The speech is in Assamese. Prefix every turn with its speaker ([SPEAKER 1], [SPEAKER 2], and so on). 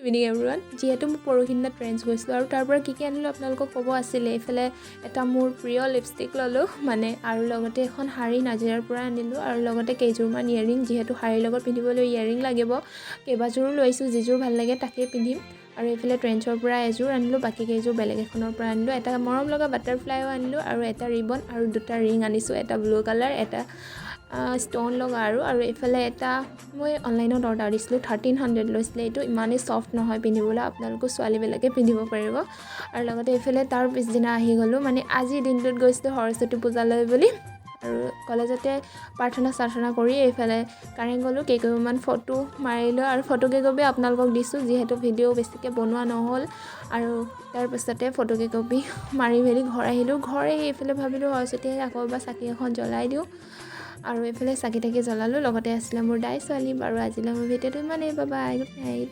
[SPEAKER 1] Evening everyone. যিহেতু মই পৰহিদিনা ট্ৰেণ্ডছ গৈছিলোঁ আৰু তাৰ পৰা কি কি আনিলোঁ আপোনালোকক ক'ব আছিলে। এইফালে এটা মোৰ প্ৰিয় লিপষ্টিক ল'লোঁ মানে, আৰু লগতে এখন শাৰী নাজিৰাৰ পৰা আনিলোঁ, আৰু লগতে কেইযোৰমান ইয়েৰিং, যিহেতু শাৰীৰ লগত পিন্ধিবলৈ ইয়েৰিং লাগিব। কেইবাযোৰো লৈছোঁ, যিযোৰ ভাল লাগে তাকেই পিন্ধিম। আৰু এইফালে ট্ৰেণ্ডছৰ পৰা এযোৰ আনিলোঁ, বাকী কেইযোৰ বেলেগ এখনৰ পৰা আনিলোঁ। এটা মৰম লগা বাটাৰফ্লাইও আনিলোঁ আৰু এটা ৰিবন আৰু দুটা ৰিং আনিছোঁ, এটা ব্লু কালাৰ, এটা ষ্ট'ন লগা। আৰু এইফালে এটা মই অনলাইনত অৰ্ডাৰ দিছিলোঁ, 1300 লৈছিলে। এইটো ইমানেই ছফ্ট নহয় পিন্ধিবলৈ, আপোনালোকো ছোৱালীবিলাকে পিন্ধিব পাৰিব। আৰু লগতে এইফালে তাৰ পিছদিনা আহি গ'লোঁ, মানে আজিৰ দিনটোত গৈছিলোঁ সৰস্বতী পূজালৈ বুলি। আৰু কলেজতে প্ৰাৰ্থনা চাৰ্থনা কৰি এইফালে কাৰেং গ'লোঁ, কেইকপিমান ফটো মাৰিলোঁ আৰু ফটো কেইকপি আপোনালোকক দিছোঁ, যিহেতু ভিডিঅ' বেছিকৈ বনোৱা নহ'ল। আৰু তাৰপিছতে ফটো কেইকপি মাৰি মেলি ঘৰ আহিলোঁ। ঘৰ আহি এইফালে ভাবিলোঁ সৰস্বতী আকৌ এবাৰ চাকি এখন জ্বলাই দিওঁ, আৰু এইফালে চাকি তাকি জ্বলালোঁ। লগতে আছিলে মোৰ দাই ছোৱালী। বাৰু, আজিলৈ মোৰ ভিডিঅ'টো ইমানেই। বাই, গুড নাইট।